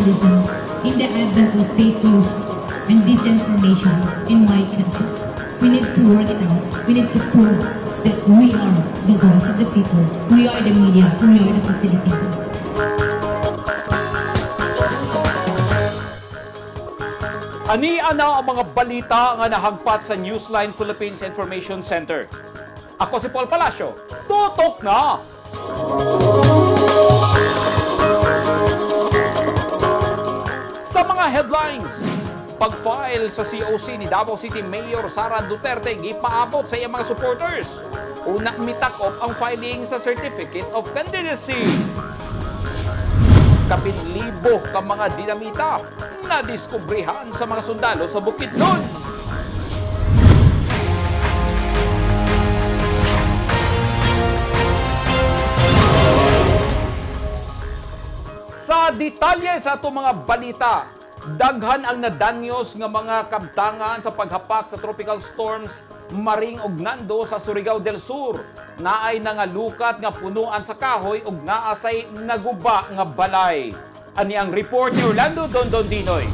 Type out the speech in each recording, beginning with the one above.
journalism in the advent of fake news and disinformation in my country. We need to work it out. We need to prove that we are the voice of the people. We are the media. We are the facilitators. Ani ana ang mga balita nga nahagpat sa Newsline Philippines Information Center. Ako si Paul Palacio. Tutok na! Sa mga headlines, pag-file sa COC ni Davao City Mayor Sara Duterte gipaabot sa iyang mga supporters. Una mitakop ang filing sa Certificate of Candidacy. Kapin libo ka mga dinamita na diskubrihan sa mga sundalo sa Bukidnon. Sa detalye sa atong mga balita, daghan ang nadanyos nga mga kabtangan sa paghapak sa tropical storms Maring ug Nando sa Surigao del Sur. Naay nangalukat nga punuan sa kahoy ug naasay naguba nga balay. Ani ang report ni Orlando Dondon Dinoy.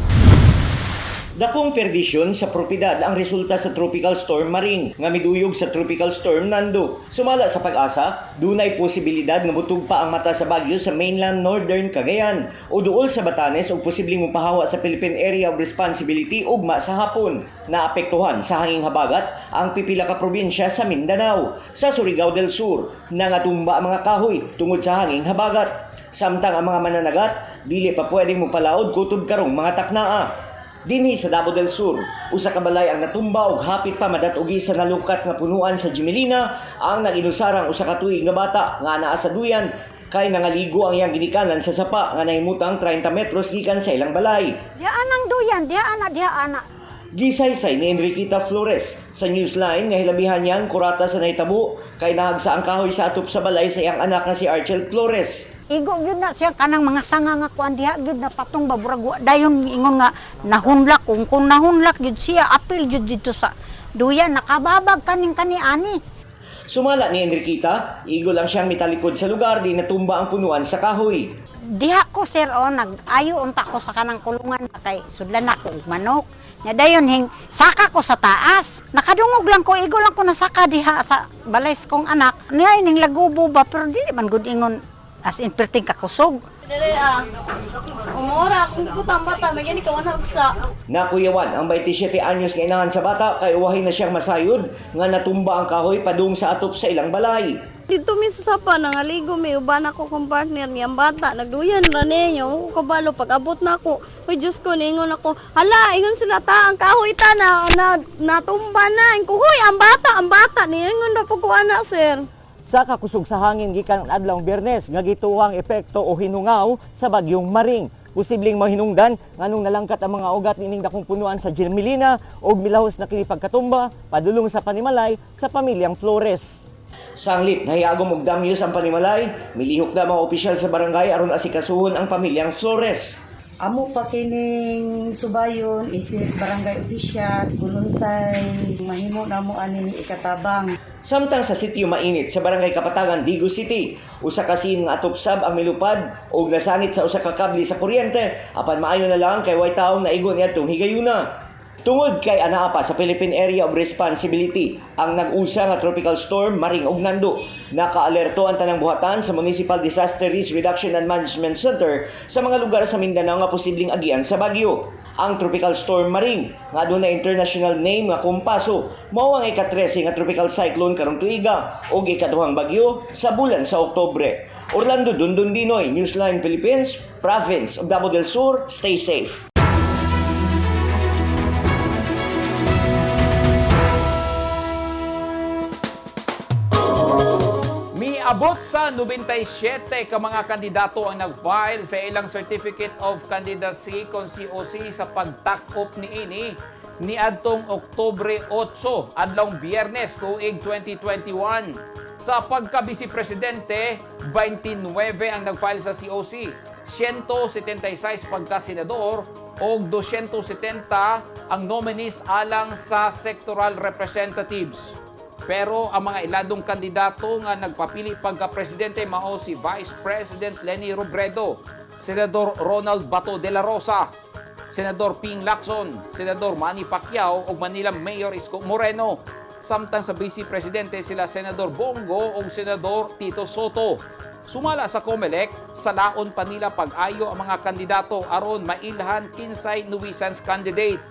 Dakong perdisyon sa propiedad ang resulta sa Tropical Storm Maring nga miduyog sa Tropical Storm Nando. Sumala sa Pag-asa, dunay posibilidad nga mutug pa ang mata sa bagyo sa mainland northern Cagayan o duol sa Batanes ug posibleng mopahawa sa Philippine Area of Responsibility ugma sa hapon. Naapektuhan sa hanging habagat ang pipila ka probinsya sa Mindanao. Sa Surigao del Sur, nangatumba ang mga kahoy tungod sa hanging habagat. Samtang ang mga mananagat, dili pa pwedeng mopalaod kutob karong mga taknaa. Dinhi sa Davao del Sur, usa ka balay ang natumba ug hapit pa madat-ugi sa nalukat nga punuan sa Jimelina ang nag-inusarang usa ka tuig nga bata nga naa sa duyan kay nangaligo ang iyang ginikanan sa sapa nga nahimutang 30 metros gikan sa ilang balay. Diyan ang duyan, diyan na, diyan na. Gisaysay ni Enriquita Flores sa Newsline nga hilabihan niyang kurata sa nahitabo kay nahagsa ang kahoy sa atop sa balay sa iyang anak nga si Archel Flores. Igo gyud na siya kanang mga sanga nga kuan diha gyud na patong ba burag wa dayon ingon nga nahunlak kung nahunlak gyud siya apil gyud dito sa duyan, nakababag kaning kani ani. Sumala ni Enriquita, igo lang siyang mitalikod sa lugar di natumba ang punuan sa kahoy. Diha ko, sir, oh, nag-ayo unta ko sa kanang kulungan kay sudlan ako og manok. Nya dayon hing saka ko sa taas. Nakadungog lang ko, igo lang ko nasaka diha sa balay sa kong anak. Niya ning lagubo ba, pero dili man gud ingon as in perting kakusog. Dili ah. Umora akong putang bata, may gani ka wala sa. Nakuyawan ang 27 anyos nga inahan sa bata kay uwahin na siyang masayod nga natumba ang kahoy padung sa atop sa ilang balay. Dito mi sa sapa nangaligo mi uban ako kong partner niya ang bata nagduyan ra niya ko kabalo pag abot na ako. Uy, Diyos ko, ningon ako. Hala, ingon sila ta ang kahoy ta na, na natumba na. Ingon ko, huy, ang bata niingon ra pud ko ana, sir. Sa kakusog sa hangin gikan adlawng Biyernes nga gituwang epekto o hinungaw sa bagyong Maring. Posibleng mahinungdan nganong nalangkat ang mga ugat nining dakong punuan sa Gilmelina ug milahos na kini pagkatumba padulong sa panimalay sa pamilyang Flores. Sanglit nahiyagom og damyos ang panimalay, milihok na mga opisyal sa barangay aron asikasuhon ang pamilyang Flores. Amo pa kining subayon isip barangay official kung unsay mahimo namo ani ikatabang. Samtang sa sitio Mainit sa barangay Kapatagan, Digos City, usa ka sin nga atop sab ang milupad og nasangit sa usa ka kable sa kuryente apan maayo na lang kay way taong naigo niadtong higayuna. Tungod kay anaa pa sa Philippine Area of Responsibility ang nag-usa nga tropical storm Maring ug Nando. Nakaalerto ang tanang buhatan sa Municipal Disaster Risk Reduction and Management Center sa mga lugar sa Mindanao nga posibleng agian sa bagyo. Ang tropical storm Maring nga adunay international name nga Kompaso mao ang ika-13 nga tropical cyclone karong tuiga ug ikaduhang bagyo sa bulan sa Oktubre. Orlando Dundon Dinoy, Newsline Philippines, Province of Davao del Sur, stay safe. Miabot sa 97 ka mga kandidato ang nag-file sa ilang Certificate of Candidacy kon COC sa pagtakop niini niadtong Oktubre 8, adlawng Biyernes tuig 2021. Sa pagka-vice presidente, 29 ang nag-file sa COC, 176 pagka-senador o 270 ang nominees alang sa sectoral representatives. Pero ang mga iladong kandidato nga nagpapili pagka-presidente mao si Vice President Leni Robredo, Senador Ronald Bato de la Rosa, Senador Ping Lacson, Senador Manny Pacquiao ug Manila Mayor Isko Moreno. Samtang sa Vice Presidente sila Senador Bong Go ug Senador Tito Sotto. Sumala sa COMELEC, salaon pa nila pag-ayo ang mga kandidato aron mailhan kinsay nuisance candidate.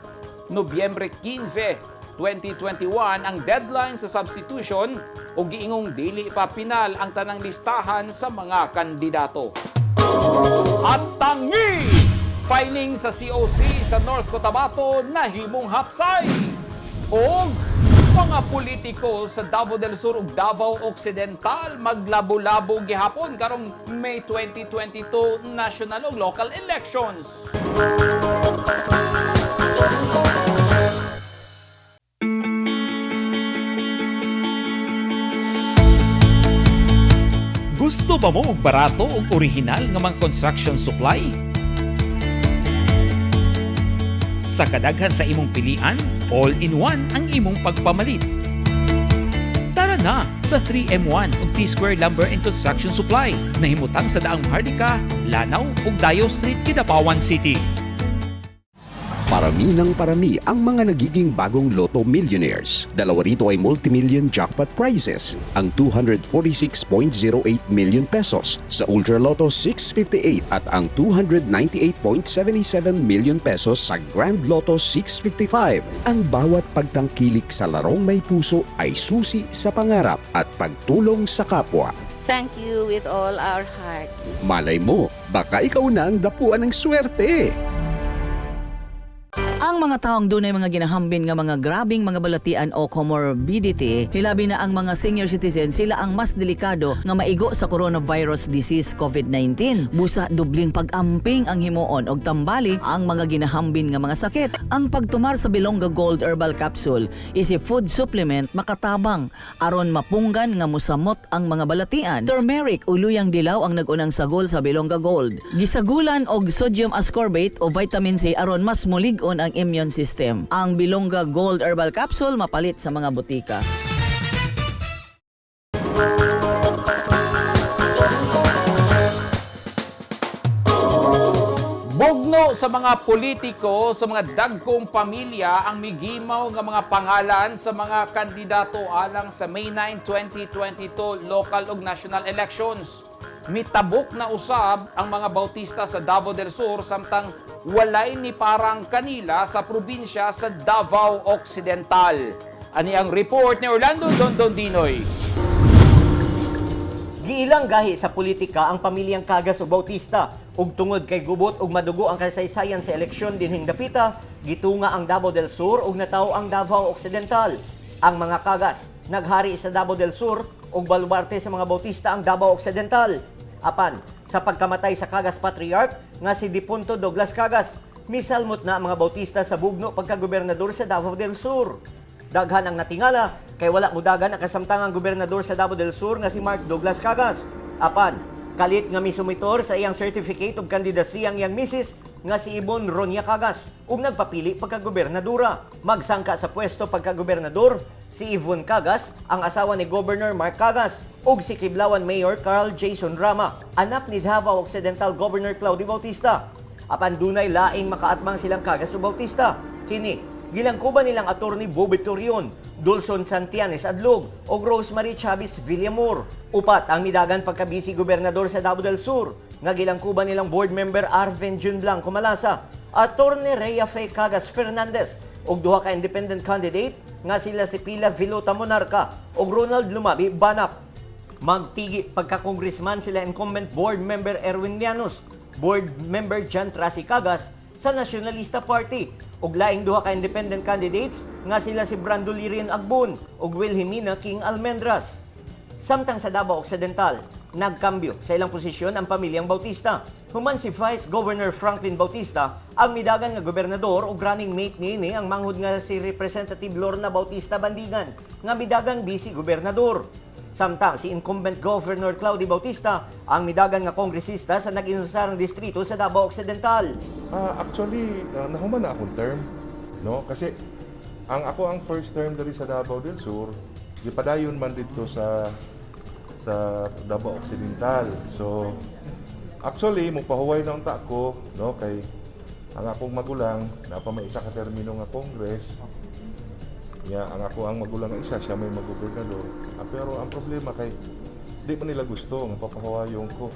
Nobyembre 15, 2021 ang deadline sa substitution ug giingong dili pa pinal ang tanang listahan sa mga kandidato. At tangi! Filing sa COC sa North Cotabato nahimong hapsay. Og mga politiko sa Davao del Sur ug Davao Occidental maglabo-labo gihapon karong May 2022 national ug local elections. Gusto ba mo og barato ug orihinal nga mga construction supply? Sa kadaghan sa imong pilian, all-in-one ang imong pagpamalit. Tara na sa 3M1 ug T-Square Lumber and Construction Supply nahimutang sa Daang Maharlika, Lanao ug Dayo Street, Kidapawan City. Parami ng parami ang mga nagiging bagong Lotto millionaires. Dalawa rito ay multimillion jackpot prizes, ang 246.08 million pesos sa Ultra Lotto 658 at ang 298.77 million pesos sa Grand Lotto 655. Ang bawat pagtangkilik sa larong may puso ay susi sa pangarap at pagtulong sa kapwa. Thank you with all our hearts. Malay mo, baka ikaw na ang dapuan ng swerte. Ang mga taong dunay mga ginahambin nga mga grabing mga balatian o comorbidity, hilabi na ang mga senior citizen, sila ang mas delikado nga maigo sa coronavirus disease COVID-19. Busa dubling pag-amping ang himuon og tambali ang mga ginahambin nga mga sakit. Ang pagtumar sa Bilongga Gold Herbal Capsule is a food supplement makatabang aron mapunggan nga musamot ang mga balatian. Turmeric o luyang dilaw ang nag-unang sagol sa Bilongga Gold. Gisagulan og sodium ascorbate o vitamin C aron mas mulig-on ang immune system. Ang Bilongga Gold Herbal Capsule mapalit sa mga botika. Bugno sa mga politiko, sa mga dagkong pamilya ang migimaw nga mga pangalan sa mga kandidato alang sa May 9, 2022 local ug national elections. Mitabok na usab ang mga Bautista sa Davao del Sur samtang walay ni parang kanila sa probinsya sa Davao Occidental. Ani ang report ni Orlando Dondondinoy. Giilang gahi sa politika ang pamilyang Cagas ug Bautista ug tungod kay gubot ug madugo ang kasaysayan sa eleksyon dinhing dapita, gitunga ang Davao del Sur ug natawo ang Davao Occidental. Ang mga Cagas naghari sa Davao del Sur ug baluarte sa mga Bautista ang Davao Occidental. Apan sa pagkamatay sa Cagas Patriarch nga si Dipunto Douglas Cagas, misalmot na ang mga Bautista sa bugno pagkagobernador sa Davao del Sur. Daghan ang natingala kay wala mudagan ang kasamtangang gobernador sa Davao del Sur nga si Mark Douglas Cagas. Apan, kalit nga misumitor sa iyang certificate of candidacy ang iyang misis nga si Ibon Ronya Cagas ug nagpapili pagkagobernadora. Magsangka sa pwesto pagkagobernador si Yvonne Cagas, ang asawa ni Governor Mark Cagas, ug si Kiblawan Mayor Carl Jason Rama, anak ni Davao Occidental Governor Claudio Bautista. Apan dunay laing makaatbang silang Cagas ug Bautista. Kini gilangkuban nilang attorney Bobby Torion, Dulson Santianes Adlog ug Rosemary Chavez Villamor. Upat ang midagan pagkabisi gobernador sa Davao del Sur nga gilangkuban nilang board member Arvin Jun Blanco Malasa, attorney Rhea Fe Cagas Fernandez ug duha ka independent candidate nga sila si Pila Vilota Monarca ug Ronald Lumabi Banap. Magtigi pagka-congressman sila incumbent board member Erwin Llanos, board member John Tracy Cagas sa Nacionalista Party ug laing duha ka independent candidates nga sila si Brando Lirin Agbon ug Wilhelmina King Almendras. Samtang sa Davao Occidental, nagkambyo sa ilang posisyon ang pamilyang Bautista. Human si Vice Governor Franklin Bautista ang midagan nga gobernador ug running mate niini ang manghud nga si Representative Lorna Bautista Bandigan nga midagang vice gobernador. Samtang si incumbent Governor Claudio Bautista ang midagan nga kongresista sa nag-inusarang distrito sa Davao Occidental. Actually, nahuman na akong term, no? Kasi ang ako ang first term diri sa Davao del Sur, gipadayon man didto sa Davao Occidental. So, Actually, mupahuway na unta ko, no, kay ang akong magulang naa pa may isa ka termino nga Congress. Ya, ang ako ang magulang nga isa siya may magobernador. Ah, pero ang problema kay di pa nila gusto nga papahuwayon ko.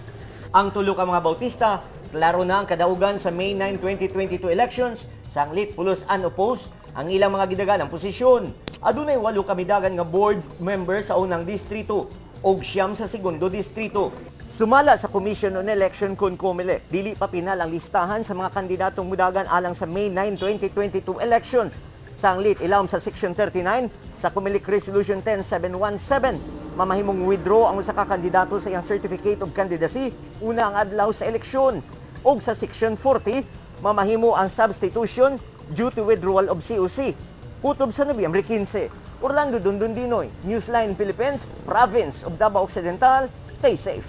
Ang tulo ka mga Bautista, klaro na ang kadaugan sa May 9, 2022 elections, sanglit pulos unopposed ang ilang mga gidagan ang posisyon. Adunay walo ka midagan nga board member sa unang distrito og 9 sa segundo distrito. Sumala sa Commission on Election kun COMELEC, dili pa pinal ang listahan sa mga kandidatong mudagan alang sa May 9, 2022 elections. Sanglit ilawom sa Section 39 sa COMELEC Resolution 10717, mamahimong withdraw ang usa ka kandidato sa iyang Certificate of Candidacy una ang adlaw sa eleksyon. Og sa Section 40, mamahimo ang substitution due to withdrawal of COC. Kutob sa Nobyembre 15. Orlando Dundundinoy, Newsline Philippines, Province of Davao Occidental. Stay safe.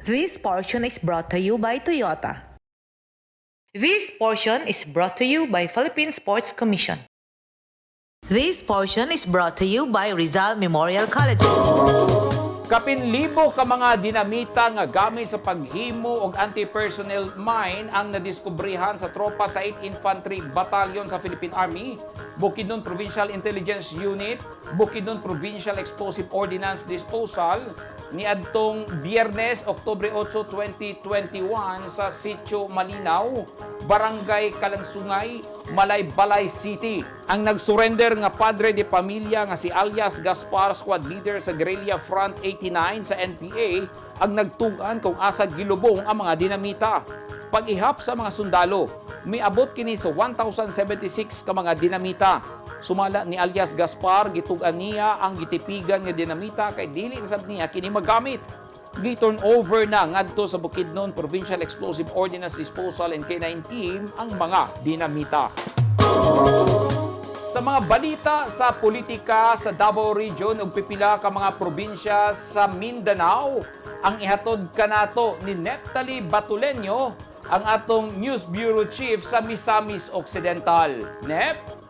This portion is brought to you by Toyota. This portion is brought to you by Philippine Sports Commission. This portion is brought to you by Rizal Memorial Colleges. Kapin libo ka mga dinamita nga gamit sa paghimo og anti-personnel mine ang nadiskubrihan sa tropa sa 8 Infantry Battalion sa Philippine Army, Bukidnon Provincial Intelligence Unit, Bukidnon Provincial Explosive Ordnance Disposal niadtong Biyernes, Oktubre 8, 2021 sa Sitio Malinaw, Barangay Kalansungay, Malaybalay City. Ang nagsurrender nga padre de pamilya nga si alias Gaspar, squad leader sa Guerrilla Front 89 sa NPA, ang nagtugan kung asa gilubong ang mga dinamita. Pag-ihap sa mga sundalo, miabot kini sa 1,076 ka mga dinamita. Sumala ni alias Gaspar, gitug-an niya ang gitipigan nga dinamita kay dili na sab niya kini magamit. Gi-turn over na ngadto sa Bukidnon Provincial Explosive Ordnance Disposal and K9 Team ang mga dinamita. Sa mga balita sa politika sa Davao Region ug pipila ka mga probinsya sa Mindanao, ang ihatod kanato ni Neptali Batulenyo, ang atong News Bureau Chief sa Misamis Occidental. Nep?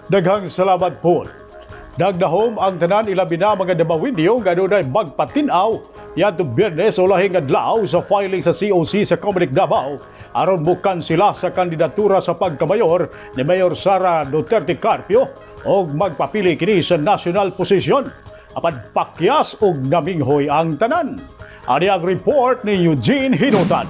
Daghang salamat, Paul. Nagdahom ang tanan, ilabi na mga Dabawinyo nga adunay magpatin-aw yadtong Biyernes o lahing adlaw sa filing sa COC sa Comelec Davao aron mukansila sa kandidatura sa pagkamayor ni Mayor Sara Duterte Carpio og magpapili kini sa national position. Apan pakyas og naminghoy ang tanan. Ani ang report ni Eugene Hinutan.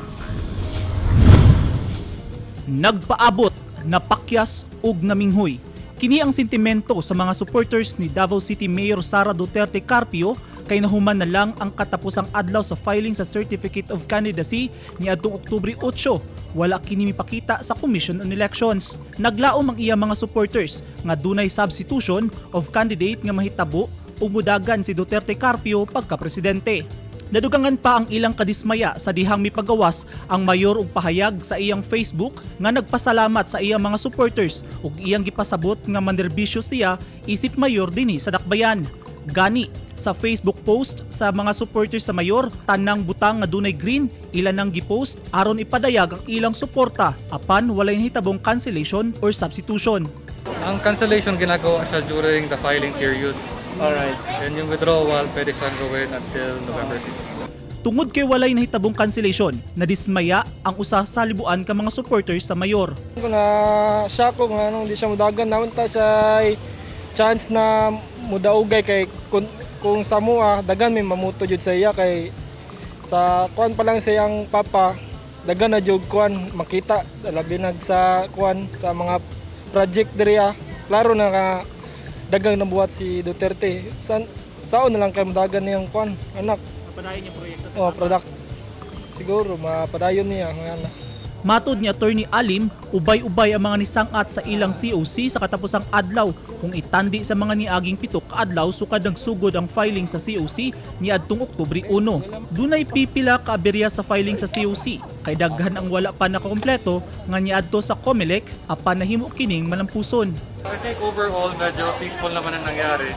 Nagpaabot, napakyas ug naminghoy. Kini ang sentimento sa mga supporters ni Davao City Mayor Sara Duterte Carpio kay nahuman na lang ang katapusang adlaw sa filing sa Certificate of Candidacy niadtong Oktubre 8. Wala kini mipakita sa Commission on Elections. Naglaom ang iya mga supporters nga dunay substitution of candidate nga mahitabo ug mudagan si Duterte Carpio pagka-presidente. Nadugangan pa ang ilang kadismaya sa dihang mipagawas ang mayor og pahayag sa iyang Facebook nga nagpasalamat sa iyang mga supporters ug iyang gipasabot nga manerbisyo siya isip mayor dinhi sa Dakbayan. Gani sa Facebook post sa mga supporters sa mayor, tanang butang nga dunay green ila nang gipost aron ipadayag ang ilang suporta apan walay nahitabong cancellation or substitution. Ang cancellation, ginagawa siya during the filing period. Alright. And yung withdrawal, pwede siyang gawin until November 6. Tungod kay walay nahitabong cancellation, nadismaya ang usa sa libuan ka mga supporters sa mayor. Kung na siya ko nga nung di siya mudagan naman ta sa chance na mudaugay kay kung sa mua dagan may mamuto jud sa iya kay sa kuan pa lang sa iyang papa, dagan na jud kuan makita, labi nag sa kuan sa mga project diri ah. Klaro na ka dagang nabuhat si Duterte. San saon na lang kay mudagan niyang kuan anak. Mapadayon yung proyekto. Oh, product siguro mapadayon niya nga anak. Matod ni Attorney Alim, ubay-ubay ang mga nisangat sa ilang COC sa katapusang adlaw kung itandi sa mga niaging 7 ka adlaw sukad nagsugod ang filing sa COC niadtong Oktubre 1. Dunay pipila ka aberya sa filing sa COC kay daghan ang wala pa nakakompleto nga niadto sa COMELEC apan nahimo kining malampuson. I think overall, medyo peaceful naman ang nangyari.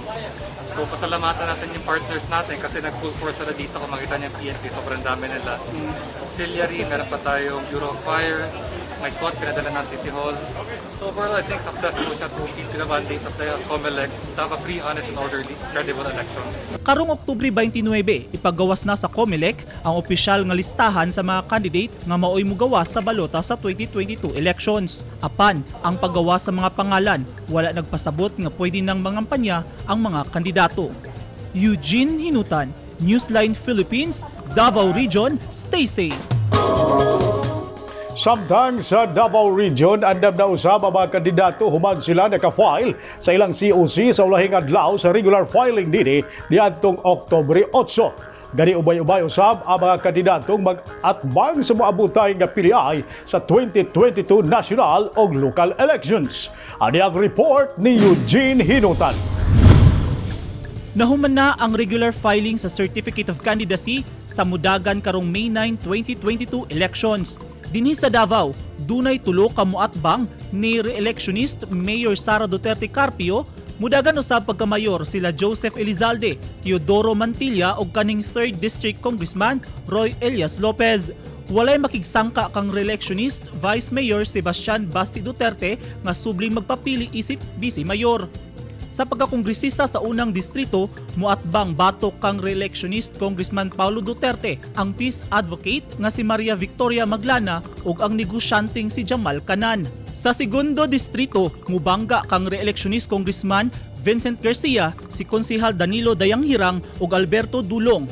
So pasalamatan natin yung partners natin kasi nag-full force sila dito. Kung makita niyo yung PNP, sobrang dami nila. Auxiliary, meron pa tayong Bureau of Fire, may SWAT, pinadala ng City Hall. So overall, I think successful siya to keep to the mandate of the COMELEC to have a free, honest, and orderly, credible elections. Karong Oktubre 29, ipagawas na sa COMELEC ang opisyal nga listahan sa mga candidate nga maoy mugawas sa balota sa 2022 elections. Apan, ang paggawas sa mga pangalan, wala nagpasabot nga pwede nang mangampanya ang mga kandidato. Eugene Hinutan, Newsline Philippines, Davao Region, stay safe. Samtang sa Davao Region, andam na usab ang mga kandidato human sila naka-file sa ilang COC sa ulahing adlaw sa regular filing dinhi niadtong Oktubre 8. Gani ubay-ubay usab ang mga kandidatong mag-atbang sa moabutay nga piliay sa 2022 national o local elections. Ani ang report ni Eugene Hinutan. Nahuman na ang regular filing sa Certificate of Candidacy sa mudagan karong May 9, 2022 elections. Dinhi sa Davao, dunay tulo ka moatbang ni re-electionist Mayor Sara Duterte Carpio, mudagan usab pagkamayor sila Joseph Elizalde, Teodoro Mantilla ug kaning 3rd District Congressman Roy Elias Lopez. Walay makigsangka kang re-electionist Vice Mayor Sebastian Basti Duterte nga subling magpapili isip Vice Mayor. Sa pagkakongresista sa unang distrito, muatbang batok kang re-electionist Congressman Paulo Duterte, ang peace advocate nga si Maria Victoria Maglana ug ang negosyanteng si Jamal Kanan. Sa segundo distrito, mubangga kang re-electionist Congressman Vincent Garcia, si Konsehal Danilo Dayanghirang ug Alberto Dulong.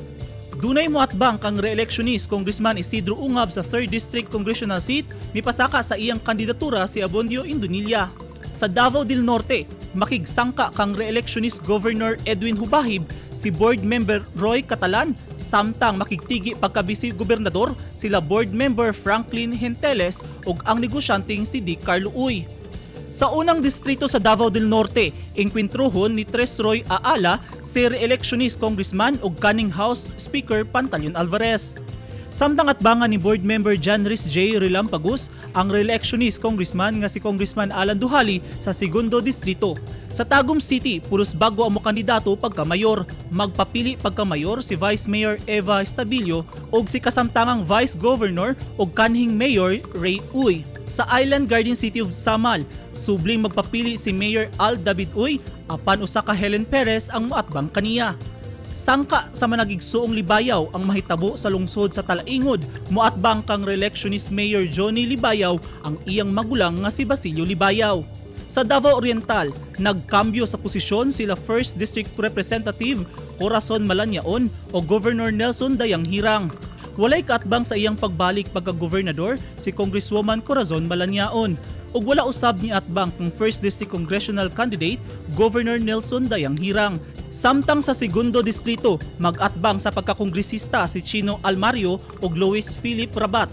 Dunay moatbang kang re-electionist Congressman Isidro Ungab sa 3rd District Congressional Seat, mipasaka sa iyang kandidatura si Abondio Indonilla. Sa Davao del Norte, makigsangka kang re-electionist Governor Edwin Hubahib si Board Member Roy Catalan, samtang makigtigi pagka-vice gobernador sila Board Member Franklin Henteles ug ang negosyanteng si Di Carlo Uy. Sa unang distrito sa Davao del Norte, engkwentruhon ni Tres Roy Aala si re-electionist Congressman ug kaning House Speaker Pantaleon Alvarez. Samtang atbangan ni Board Member John Rhys J. Relampagos ang re-electionist Congressman nga si Congressman Alan Duhali sa segundo distrito. Sa Tagum City, pulos bago ang kandidato pagkamayor. Magpapili pagkamayor si Vice Mayor Eva Estabilio ug si kasamtangang Vice Governor ug kanhing Mayor Ray Uy. Sa Island Garden City of Samal, subling magpapili si Mayor Al David Uy apan usa ka Helen Perez ang moatbang kaniya. Sangka sa managigsuong Libayaw ang mahitabo sa lungsod sa Talaingod, moatbang kang re-electionist Mayor Johnny Libayaw ang iyang magulang nga si Basilio Libayaw. Sa Davao Oriental, nagkambyo sa posisyon sila 1st District Representative Corazon Malanyaon o Governor Nelson Dayanghirang. Walay kaatbang sa iyang pagbalik pagka-gobernador si Congresswoman Corazon Malanyaon ug wala usab ni atbang kang 1st District Congressional Candidate Governor Nelson Dayanghirang. Samtang sa segundo distrito, mag-atbang sa pagkakongresista si Chino Almario ug Luis Philip Rabat.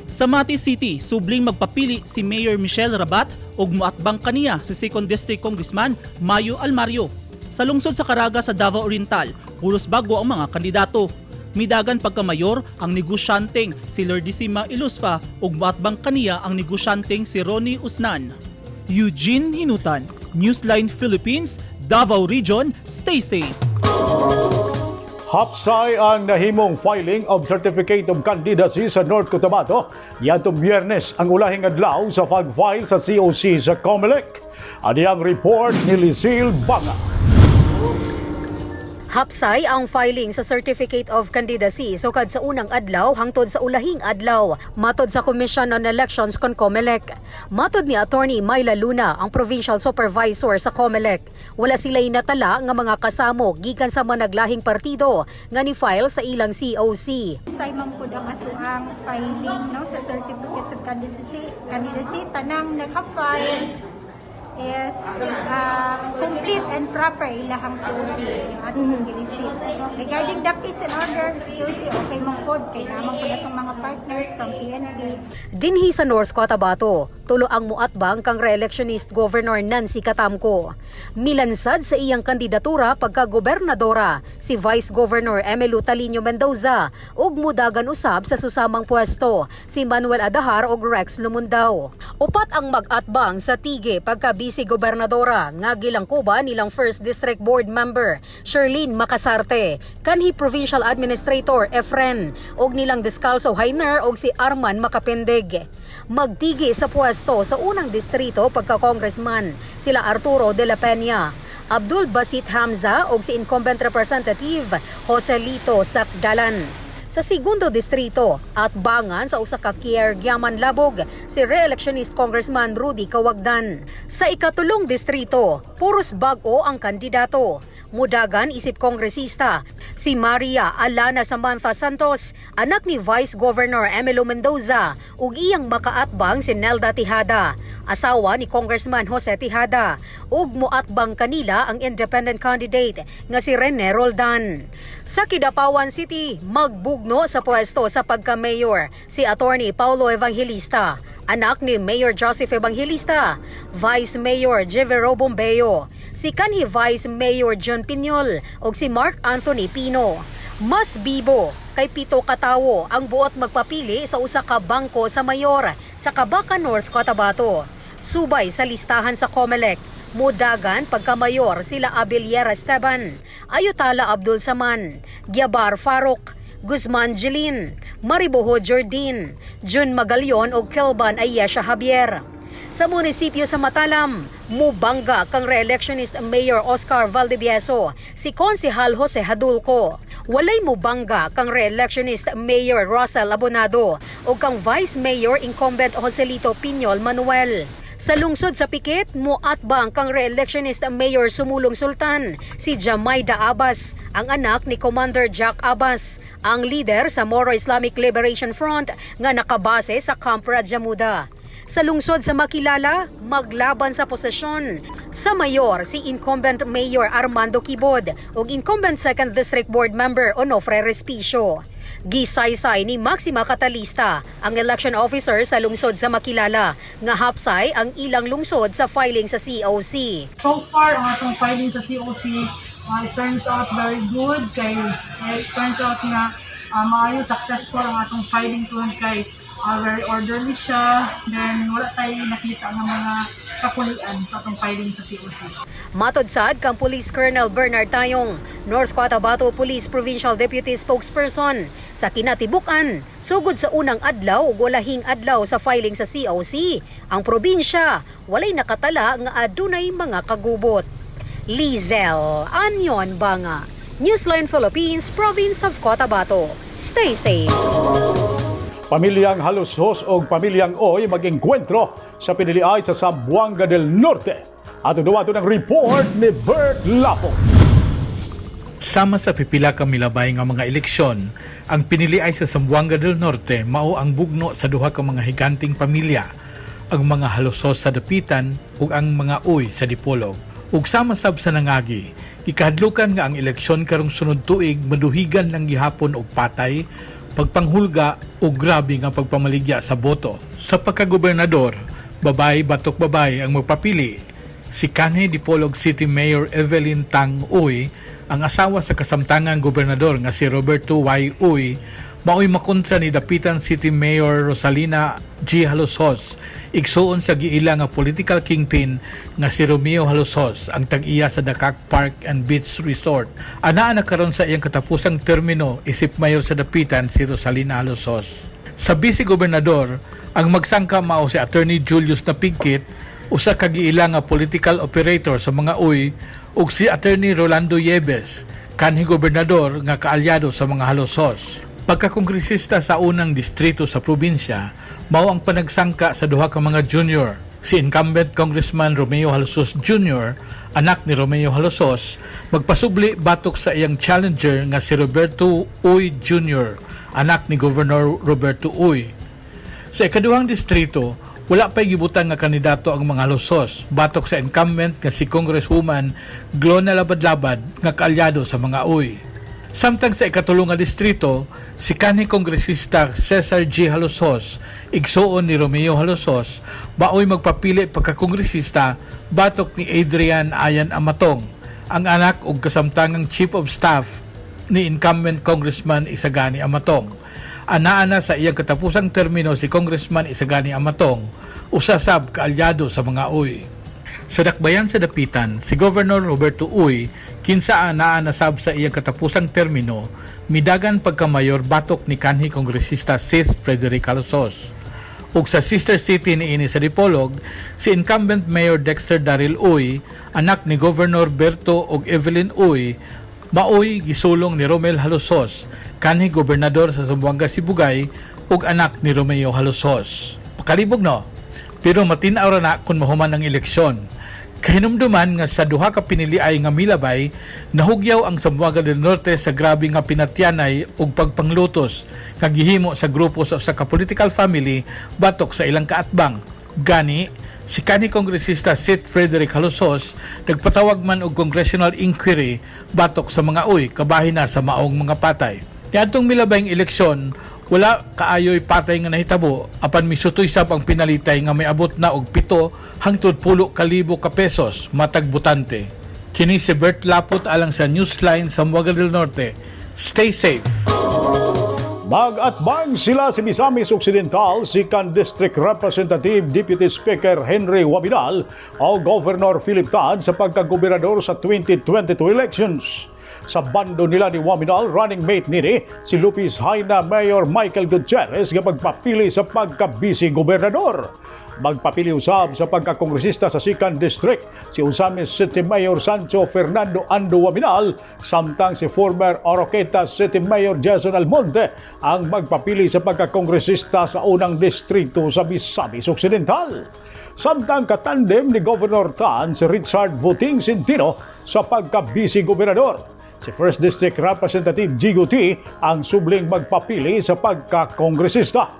Sa Mati City, subling magpapili si Mayor Michelle Rabat ug moatbang kaniya si 2nd District Congressman Mayo Almario. Sa lungsod sa Caraga sa Davao Oriental, pulos bago ang mga kandidato. Midagan pagkamayor ang negosyanteng si Lordisima Ilusfa ug moatbang kaniya ang negosyanteng si Ronnie Usnan. Eugene Hinutan, Newsline Philippines, Davao Region, stay safe. Hapsay ang nahimong filing of Certificate of Candidacy sa North Cotabato. Niadtong Biyernes ang ulahing adlaw sa pag-file sa COC sa COMELEC. Ani ang report ni Lizelle Banga. Hapsay ang filing sa Certificate of Candidacy sukad sa unang adlaw hangtod sa ulahing adlaw, matod sa Commission on Elections kon COMELEC. Matod ni Attorney Myla Luna, ang provincial supervisor sa COMELEC, wala sila'y natala nga mga kasamo gikan sa managlahing partido nga ni-file sa ilang COC. Simon po ang atoang filing, no, sa certificates of candidacy. Tanang naka-file is complete and proper ilahang COC at mm-hmm. Regarding the peace and order, security, okay man pod kay naa man pod atong mga partners from PNP. Dinhi sa North Cotabato, tulo ang muatbang kang re-electionist Governor Nancy Catamco. Milansad sa iyang kandidatura pagka-gobernadora si Vice Governor Emmylou Taliño Mendoza ug mudagan usab sa susamang pwesto si Manuel Adajar ug Rex Lumundao. Upat ang mag-atbang sa tige pagka pagka-vice gobernadora nga gilangkuban nilang First District Board Member Sherlyn Macasarte, kanhi Provincial Administrator Efren og nilang Descalzo Hainer og si Arman Macapindig. Magtigi sa pwesto sa unang distrito pagka-congressman sila Arturo de la Peña, Abdul Basit Hamza og si incumbent representative Jose Lito Sakdalan. Sa segundo distrito atbangan sa usa ka Kier Gyaman Labog si re-electionist Congressman Rudy Kawagdan. Sa ikatulong distrito, puros bag-o ang kandidato. Mudagan isip kongresista si Maria Alana Samantha Santos, anak ni Vice Governor Emilo Mendoza, ug iyang makaatbang si Nelda Tijada, asawa ni Congressman Jose Tijada, ug moatbang kanila ang independent candidate nga si Rene Roldan. Sa Kidapawan City, magbugno sa pwesto sa pagka-mayor si Attorney Paulo Evangelista, anak ni Mayor Joseph Evangelista, Vice Mayor Jevero Bombeo, si kanhi Vice Mayor John Piñol ug si Mark Anthony Pino. Mas bibo kay 7 katawo ang buot magpapili sa usa ka bangko sa mayor sa Kabacan, North Cotabato. Subay sa listahan sa COMELEC, mudagan pagkamayor sila Abeliera Esteban, Ayotala Abdul Saman, Gyabar Farok, Guzman Jeline, Mariboho Jordin, Jun Magalyon ug Kelban Ayesha Javier. Sa munisipyo sa Matalam, mubangga kang re-electionist Mayor Oscar Valdivieso, si Konsehal Jose Hadulco. Walay mubangga kang re-electionist Mayor Russell Abonado o kang Vice Mayor incumbent Joselito Piñol Manuel. Sa lungsod sa Pikit, muatbang kang re-electionist Mayor Sumulong Sultan, si Jamaida Abbas, ang anak ni Commander Jack Abbas, ang leader sa Moro Islamic Liberation Front nga nakabase sa Camp Rajamuda. Sa lungsod sa Makilala, maglaban sa posisyon. Sa mayor, si incumbent Mayor Armando Quibod ug incumbent 2nd District Board Member Onofre Respicio. Gisaysay ni Maxima Catalista, ang election officer sa lungsod sa Makilala, nga hapsay ang ilang lungsod sa filing sa COC. So far, ang atong filing sa COC, it turns out very good kay it turns out nga maayo, successful ang atong filing tuon kay very orderly siya. Then wala tayo nakita ng mga kakulian sa atong filing sa COC. Matod sad kang Police Colonel Bernard Tayong, North Cotabato Police Provincial Deputy Spokesperson, sa kinatibuk-an, sugod sa unang adlaw ug ulahing adlaw sa filing sa COC, ang probinsya walay nakatala nga adunay mga kagubot. Lizel Anyon Banga, Newsline Philippines, Province of Cotabato. Stay safe. Pamilyang Jalosjos o Pamilyang Uy mag-engkwentro sa piniliay sa Zamboanga del Norte. Ato duwato ng report ni Bert Lapo. Sama sa pipila ka milabay nga mga eleksyon, ang piniliay sa Zamboanga del Norte mao ang bugno sa duha ka mga higanting pamilya, ang mga Jalosjos sa Dapitan ug ang mga Uy sa Dipolog. Ug sama sab sa nangagi, gikahadlukan nga ang eleksyon karong sunod tuig maduhigan lang gihapon og patay, pagpanghulga o grabe nga pagpamaligya sa boto. Sa pagkagobernador, babae batok babae ang magpapili. Si kanhi Dipolog City Mayor Evelyn Tang Uy, ang asawa sa kasamtangang gobernador nga si Roberto Y. Uy, maoy makontra ni Dapitan City Mayor Rosalina G. Jalosjos, igsuon sa giila nga political kingpin nga si Romeo Jalosjos, ang tag-iya sa Dakak Park and Beach Resort. Anaa na karon sa iyang katapusang termino isip mayor sa Dapitan si Rosalina Jalosjos. Sa vice gobernador, ang magsangka mao si Attorney Julius Napigkit, usa ka giila nga political operator sa mga Uy, ug si Attorney Rolando Yebes, kanhi gobernador nga kaalyado sa mga Jalosjos. Pagkakongresista sa unang distrito sa probinsya, mao ang panagsangka sa duha ka mga junior. Si incumbent Congressman Romeo Jalosjos Jr., anak ni Romeo Jalosjos, magpasubli batok sa iyang challenger nga si Roberto Uy Jr., anak ni Governor Roberto Uy. Sa ikaduhang distrito, wala pa'y gibutang nga kandidato ang mga Jalosjos batok sa incumbent nga si Congresswoman Glona Labadlabad nga kaalyado sa mga Uy. Samtang sa ikatulo nga distrito, si kanhi kongresista Cesar G. Jalosjos, igsuon ni Romeo Jalosjos, maoy magpapili pagkakongresista batok ni Adrian Ayan Amatong, ang anak ug kasamtangang Chief of Staff ni incumbent Congressman Isagani Amatong. Anaa na sa iyang katapusang termino si Congressman Isagani Amatong, usa sab kaalyado sa mga Uy. Sa dakbayan sa Dapitan, si Governor Roberto Uy, kinsa anaa nasab sa iyang katapusang termino, midagan pagkamayor batok ni kanhi kongresista Sith Frederick Jalosjos. Ug sa sister city niini sa Dipolog, si incumbent Mayor Dexter Daryl Uy, anak ni Governor Berto ug Evelyn Uy, maoy gisulong ni Romel Jalosjos, kanhi gobernador sa Zamboanga Sibugay ug anak ni Romeo Jalosjos. Pakalibog, no? Pero matin-aw ra na kung mahuman ang eleksyon. Kahinumduman nga sa duha ka piniliay nga milabay, nahugyaw ang Zamboanga del Norte sa grabe nga pinatyanay ug pagpanglutos nga gihimo sa grupo sa usa ka political family batok sa ilang kaatbang. Gani, si kanhi kongresista Seth Frederick Jalosjos nagpatawag man og congressional inquiry batok sa mga Uy kabahin na sa maong mga patay. Niadtong milabayng eleksyon, wala kaayoy patay nga nahitabo apan misutoy sab ang pinalitay nga miabot na og 7 hangtod 10,000 ka pesos matag botante. Kini si Bert Lapot alang sa Newsline Zamboanga del Norte. Stay safe. Mag-atbang sila si Misamis Occidental, si kan District Representative Deputy Speaker Henry Oaminal o Governor Philip Tan sa pagkagobernador sa 2022 elections. Sa bando nila ni Oaminal, running mate nini si Lupis Haina Mayor Michael Gutierrez nga pagpapili sa pagka-vice gobernador. Magpapili usab sa pagkakongresista sa Second District si Ozamiz City Mayor Sancho Fernando Ando Oaminal, samtang si former Oroquieta City Mayor Jason Almonte ang magpapili sa pagkakongresista sa unang distrito sa Misamis Occidental. Samtang katandem ni Governor Tan si Richard Voting Centino sa pagka-vice gobernador. Si First District Representative Jigo Ty ang subling magpapili sa pagkakongresista.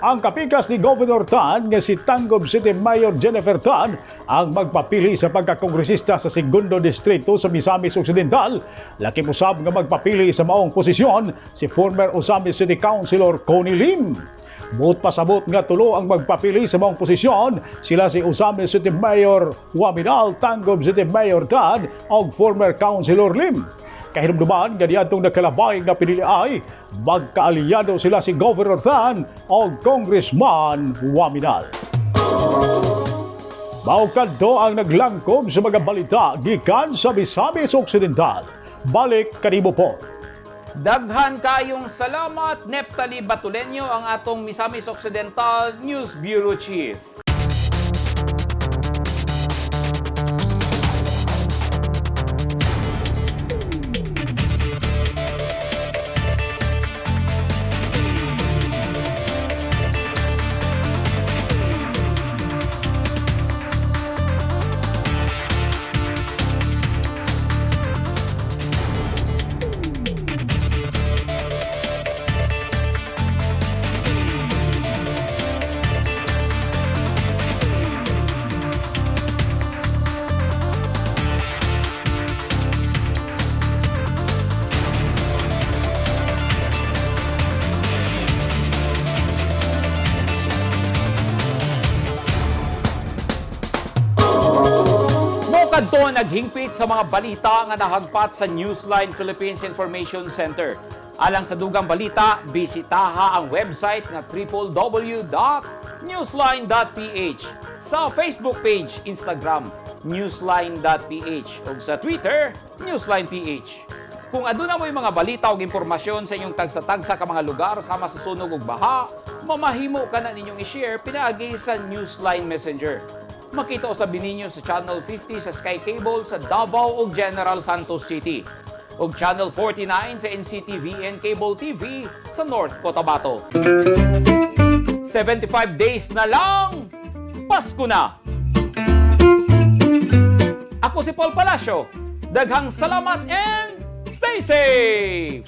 Ang kapikas ni Governor Tan nga si Tangub City Mayor Jennifer Tan ang magpapili sa pagkakongresista sa segundo distrito sa Misamis Occidental. Lakip usab nga magpapili sa maong posisyon si former Ozamiz City Councilor Connie Lim. Buot pasabot nga tulo ang magpapili sa maong posisyon, sila si Ozamiz City Mayor Oaminal, Tangub City Mayor Tan ug former Councilor Lim. Kahinumduman nga niadtong nakalabay nga pinili ay magkaalyado sila si Governor Tan o Congressman Oaminal. Mao kadto ang naglangkob sa mga balita gikan sa Misamis Occidental. Balik kanimo po. Daghan kayong salamat, Neptali Batulenyo, ang atong Misamis Occidental News Bureau Chief. Mao kadto naghingpit sa mga balita nga nahagpat sa Newsline Philippines Information Center. Alang sa dugang balita, bisitaha ang website nga www.newsline.ph, sa Facebook page, Instagram, newsline.ph ug sa Twitter, newsline.ph. Kung aduna mo'y mga balita o impormasyon sa inyong tagsa-tagsa ka mga lugar sama sa sunog ug baha, mamahimo ka na ninyong i-share pinaagi sa Newsline Messenger. Makita usab ninyo sa Channel 50 sa Sky Cable sa Davao ug General Santos City ug Channel 49 sa NCTVN Cable TV sa North Cotabato. 75 days na lang, Pasko na! Ako si Paul Palacio. Daghang salamat and stay safe!